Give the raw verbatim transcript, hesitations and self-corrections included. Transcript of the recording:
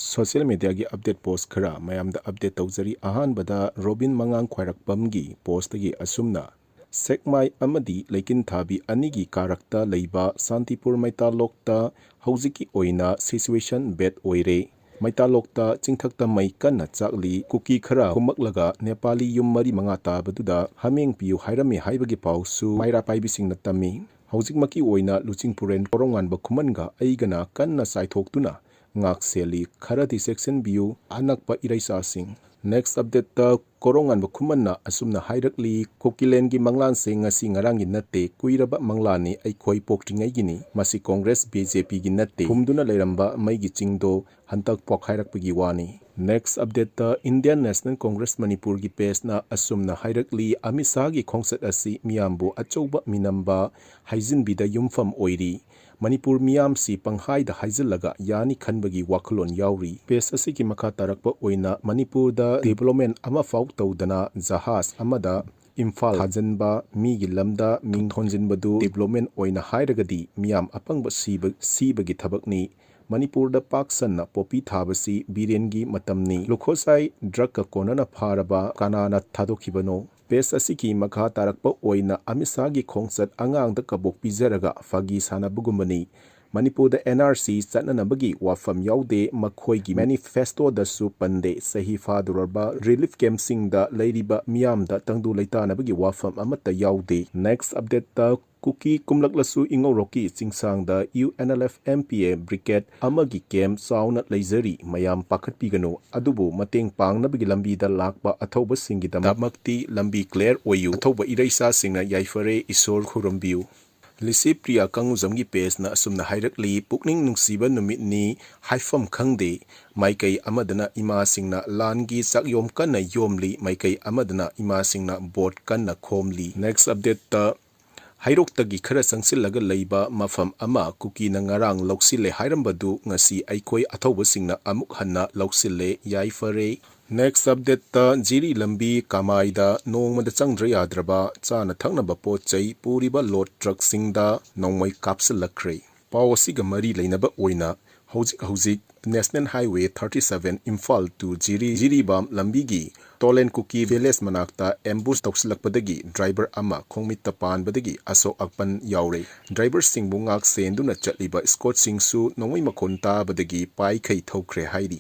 Social mediaꯒꯤ update post ꯈꯔ ꯃꯌꯥꯝꯗ update ꯇꯧꯖꯔꯤ꯫ ꯑꯍꯥꯟꯕꯗ ꯔꯣꯕꯤꯟ ꯃꯉꯥꯡ ꯈ꯭ꯋꯥꯏꯔꯥꯛꯄꯝꯒꯤ postꯇꯒꯤ ꯑꯁꯨꯝꯅ, ꯁꯦꯛꯃꯥꯏ ꯑꯃꯗꯤ ꯂꯩꯀꯤꯟꯊꯥꯕꯤ ꯑꯅꯤꯒꯤ ꯀꯥꯔꯛꯇ ꯂꯩꯕ ꯁꯥꯟꯇꯤꯄꯨꯔ ꯃꯩꯇꯥꯂꯣꯛꯇ ꯍꯧꯖꯤꯛꯀꯤ ꯑꯣꯏꯅ situation bad ꯑꯣꯏꯔꯦ꯫ ꯃꯩꯇꯥꯂꯣꯛꯇ ꯆꯤꯡꯊꯛꯇ ꯃꯩ ꯀꯟꯅ ꯆꯥꯛꯂꯤ꯫ ꯀꯨꯀꯤ ꯈꯔ ꯍꯨꯝꯃꯛꯂꯒ ꯅꯦꯄꯥꯂꯤ ꯌꯨꯝ ꯃꯔꯤ ꯃꯉꯥ ꯇꯥꯕꯗꯨꯗ ꯍꯥꯃꯦꯡ ꯄꯤꯌꯨ ꯍꯥꯏꯔꯝꯃꯤ ꯍꯥꯏꯕꯒꯤ ꯄꯥꯎꯁꯨ ꯃꯩꯔꯥ ꯄꯥꯏꯕꯤꯁꯤꯡꯅ ꯇꯝꯃꯤ꯫ ꯍꯧꯖꯤꯛꯃꯛꯀꯤ ꯑꯣꯏꯅ ꯂꯨꯆꯤꯡꯄꯨꯔꯦꯟ ꯀꯣꯔꯣꯉꯥꯟꯕ ꯈꯨꯃꯟꯒ ꯑꯩꯒꯅ ꯀꯟꯅ ꯆꯥꯏꯊꯣꯛꯇꯨꯅ ꯉꯥꯛꯁꯦꯜꯂꯤ꯫ ꯈꯔꯗꯤ ꯆꯦꯛꯁꯤꯟꯕꯤꯌꯨ ꯑꯅꯛꯄ ꯏꯔꯩꯆꯥꯁꯤꯡ꯫ Next updateꯇ ꯀꯣꯔꯣꯉꯥꯟꯕ ꯈꯨꯃꯟꯅ ꯑꯁꯨꯝꯅ ꯍꯥꯏꯔꯛꯂꯤ, ꯀꯨꯀꯤꯂꯦꯟꯒꯤ ꯃꯪꯂꯥꯟꯁꯦ ꯉꯁꯤ ꯉꯔꯥꯡꯒꯤ ꯅꯠꯇꯦ, ꯀꯨꯏꯔꯕ ꯃꯪꯂꯥꯟꯅꯤ ꯑꯩꯈꯣꯏ ꯄꯣꯛꯇ꯭ꯔꯤꯉꯩꯒꯤꯅꯤ꯫ ꯃꯁꯤ ꯀꯣꯡꯒ꯭ꯔꯦꯁ BJPꯒꯤ ꯅꯠꯇꯦ꯫ ꯐꯨꯝꯗꯨꯅ ꯂꯩꯔꯝꯕ ꯃꯩꯒꯤ ꯆꯤꯡꯗꯣ ꯍꯟꯇꯛ ꯄꯣꯛꯈꯥꯏꯔꯛꯄꯒꯤ ꯋꯥꯅꯤ꯫ Next updateꯇ Indian National Congress ꯃꯅꯤꯄꯨꯔꯒꯤ pageꯅ ꯑꯁꯨꯝꯅ ꯍꯥꯏꯔꯛꯂꯤ, ꯑꯃꯤꯠ ꯁꯥꯍꯒꯤ ꯈꯣꯡꯆꯠ ꯑꯁꯤ ꯃꯤꯌꯥꯝꯕꯨ ꯑꯆꯧꯕ ꯃꯤꯅꯝꯕ ꯍꯥꯏꯖꯤꯟꯕꯤꯗ ꯌꯨꯝꯐꯝ ꯑꯣꯏꯔꯤ꯫ ꯃꯅꯤꯄꯨꯔ ꯃꯤꯌꯥꯝꯁꯤ ꯄꯪꯍꯥꯏꯗ ꯍꯥꯏꯖꯤꯜꯂꯒ ꯌꯥꯅꯤ ꯈꯟꯕꯒꯤ ꯋꯥꯈꯜꯂꯣꯟ ꯌꯥꯎꯔꯤ꯫ Page ꯑꯁꯤꯒꯤ ꯃꯈꯥ ꯇꯥꯔꯛꯄ ꯑꯣꯏꯅ ꯃꯅꯤꯄꯨꯔꯗ development ꯑꯃꯐꯥꯎ ꯇꯧꯗꯅ ꯖꯍꯥꯖ ꯑꯃꯗ ꯏꯝꯐꯥꯜ ꯊꯥꯖꯤꯟꯕ, ꯃꯤꯒꯤ ꯂꯝꯗ ꯃꯤꯡ ꯊꯣꯟꯖꯤꯟꯕꯗꯨ development ꯑꯣꯏꯅ ꯍꯥꯏꯔꯒꯗꯤ ꯃꯤꯌꯥꯝ ꯑꯄꯪꯕ ꯁꯤꯕ, ꯁꯤꯕꯒꯤ ꯊꯕꯛꯅꯤ꯫ ꯃꯅꯤꯄꯨꯔꯗ ꯄꯥꯛ ꯁꯟꯅ ꯄꯣꯄꯤ ꯊꯥꯕꯁꯤ ꯕꯤꯔꯦꯟꯒꯤ ꯃꯇꯝꯅꯤ꯫ ꯂꯨꯈꯣꯁꯥꯏ drugꯀ ꯀꯣꯟꯅꯅ ꯐꯥꯔꯕ ꯀꯅꯥꯅ ꯊꯥꯗꯣꯛꯈꯤꯕꯅꯣ? Page ꯑꯁꯤꯒꯤ ꯃꯈꯥ ꯇꯥꯔꯛꯄ ꯑꯣꯏꯅ ꯑꯃꯤꯠ ꯁꯥꯍꯒꯤ ꯈꯣꯡꯆꯠ ꯑꯉꯥꯡꯗ ꯀꯕꯣꯛ ꯄꯤꯖꯔꯒ ꯐꯥꯒꯤ ꯁꯥꯟꯅꯕꯒꯨꯝꯕꯅꯤ꯫ ꯃꯅꯤꯄꯨꯔꯗ NRC ꯆꯠꯅꯅꯕꯒꯤ ꯋꯥꯐꯝ ꯌꯥꯎꯗꯦ꯫ ꯃꯈꯣꯏꯒꯤ manifestoꯗꯁꯨ ꯄꯟꯗꯦ꯫ ꯆꯍꯤ ꯐꯥꯗꯣꯔꯕ relief campꯁꯤꯡꯗ ꯂꯩꯔꯤꯕ ꯃꯤꯌꯥꯝꯗ ꯇꯪꯗꯨ ꯂꯩꯇꯥꯅꯕꯒꯤ ꯋꯥꯐꯝ ꯑꯃꯠꯇ ꯌꯥꯎꯗꯦ꯫ Next updateꯇ ꯀꯨꯀꯤ ꯀꯨꯝꯂꯛꯂꯁꯨ ꯏꯉꯧꯔꯣꯛꯀꯤ ꯆꯤꯡꯁꯥꯡꯗ UNLF MPA brigade ꯑꯃꯒꯤ camp ꯆꯥꯎꯅ ꯂꯩꯖꯔꯤ꯫ ꯃꯌꯥꯝ ꯄꯥꯈꯠꯄꯤꯒꯅꯨ꯫ ꯑꯗꯨꯕꯨ ꯃꯇꯦꯡ ꯄꯥꯡꯅꯕꯒꯤ ꯂꯝꯕꯤꯗ ꯂꯥꯛꯄ ꯑꯊꯧꯕꯁꯤꯡꯒꯤꯗꯃꯛꯇꯤ ꯂꯝꯕꯤ clear ꯑꯣꯏꯌꯨ꯫ ꯑꯊꯧꯕ ꯏꯔꯩꯆꯥꯁꯤꯡꯅ ꯌꯥꯏꯐꯔꯦ, ꯏꯁꯣꯔ ꯈꯨꯔꯨꯝꯕꯤꯌꯨ꯫ ꯂꯤꯁꯤꯄ꯭ꯔꯤꯌꯥ ꯀꯪꯉꯨꯖꯝꯒꯤ pageꯅ ꯑꯁꯨꯝꯅ ꯍꯥꯏꯔꯛꯂꯤ, ꯄꯨꯛꯅꯤꯡ ꯅꯨꯡꯁꯤꯕ ꯅꯨꯃꯤꯠꯅꯤ, ꯍꯥꯏꯐꯝ ꯈꯪꯗꯦ꯫ ꯃꯥꯏꯀꯩ ꯑꯃꯗꯅ ꯏꯃꯥꯁꯤꯡꯅ ꯂꯥꯟꯒꯤ ꯆꯥꯛꯌꯣꯝ ꯀꯟꯅ ꯌꯣꯝꯂꯤ, ꯃꯥꯏꯀꯩ ꯑꯃꯗꯅ ꯏꯃꯥꯁꯤꯡꯅ vote ꯀꯟꯅ ꯈꯣꯝꯂꯤ꯫ Next updateꯇ ꯍꯩꯔꯣꯛꯇꯒꯤ ꯈꯔ ꯆꯪꯁꯤꯜꯂꯒ ꯂꯩꯕ ꯃꯐꯝ ꯑꯃ ꯀꯨꯀꯤꯅ ꯉꯔꯥꯡ ꯂꯧꯁꯤꯜꯂꯦ ꯍꯥꯏꯔꯝꯕꯗꯨ ꯉꯁꯤ ꯑꯩꯈꯣꯏ ꯑꯊꯧꯕꯁꯤꯡꯅ ꯑꯃꯨꯛ ꯍꯟꯅ ꯂꯧꯁꯤꯜꯂꯦ, ꯌꯥꯏꯐꯔꯦ꯫ Next updateꯇ ꯖꯤꯔꯤ ꯂꯝꯕꯤ ꯀꯃꯥꯏꯗ ꯅꯣꯡꯃꯗ ꯆꯪꯗ꯭ꯔ ꯌꯥꯗ꯭ꯔꯕ ꯆꯥꯅ ꯊꯛꯅꯕ ꯄꯣꯠ ꯆꯩ ꯄꯨꯔꯤꯕ load truckꯁꯤꯡꯗ ꯅꯣꯡꯃꯩ ꯀꯥꯞꯁꯤꯜꯂꯛꯈ꯭ꯔꯦ꯫ ꯄꯥꯎ ꯑꯁꯤꯒ ꯃꯔꯤ ꯂꯩꯅꯕ ꯑꯣꯏꯅ ꯍꯧꯖꯤꯛ ꯍꯧꯖꯤꯛ National Highway thirty seven Imphal to ꯖꯤꯔꯤ, ꯖꯤꯔꯤꯕꯥꯝ ꯂꯝꯕꯤꯒꯤ ꯇꯣꯂꯦꯟ ꯀꯨꯀꯤ ꯚꯤꯂꯦꯖ ꯃꯅꯥꯛꯇ ꯑꯦꯝꯕꯨꯁ ꯇꯧꯁꯤꯜꯂꯛꯄꯗꯒꯤ ꯗ꯭ꯔꯥꯏꯚꯔ ꯑꯃ ꯈꯣꯡꯃꯤꯠꯇ ꯄꯥꯟꯕꯗꯒꯤ ꯑꯁꯣꯛ ꯑꯄꯟ ꯌꯥꯎꯔꯦ꯫ ꯗ꯭ꯔꯥꯏꯚꯔꯁꯤꯡꯕꯨ ꯉꯥꯛ ꯁꯦꯟꯗꯨꯅ ꯆꯠꯂꯤꯕ ꯏꯁꯀꯣꯠꯁꯤꯡꯁꯨ ꯅꯣꯡꯃꯩ ꯃꯈꯣꯟ ꯇꯥꯕꯗꯒꯤ ꯄꯥꯏꯈꯩ ꯊꯧꯈ꯭ꯔꯦ ꯍꯥꯏꯔꯤ꯫